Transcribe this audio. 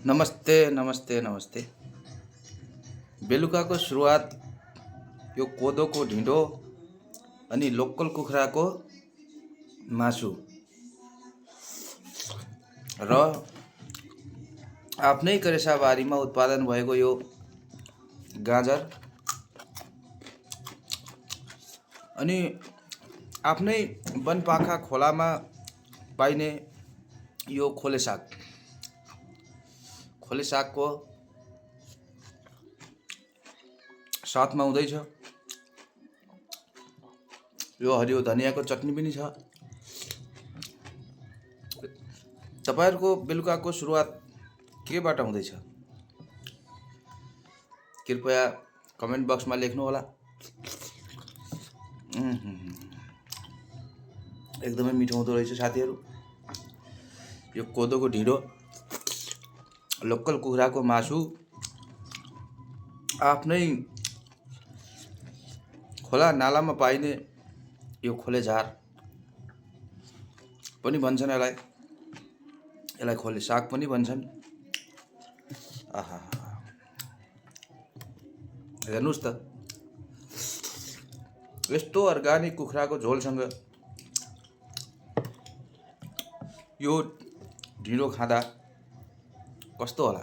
नमस्ते नमस्ते नमस्ते। बेलुकाको सुरुवात यो कोदोको ढिँडो अनि लोकल कुखुराको मासु र आफ्नै करेसाबारीमा उत्पादन भएको यो गाजर अनि आफ्नै वनपाखा खोलामा पाइने यो खोले सागको साथमा हुँदैछ यो हरियो धनियाको चटनी पनि छ। तपाईहरुको बेलुकाको सुरुवात केबाट हुँदैछ कृपया कमेन्ट बक्समा लेख्नु होला। एकदमै मिठो हुँदो रहेछ साथीहरु। यो कोदोको ढिँडो, लोकल कुखुराको मासु, आफ्नै खोला नालामा पाइने यो खोले झार पनि भन्छन् यसलाई खोले साग पनि भन्छन्। आहा हेर्नुस् त यस्तो अर्गानिक कुखुराको झोलसँग यो ढिँडो खाँदा कस्तो होला।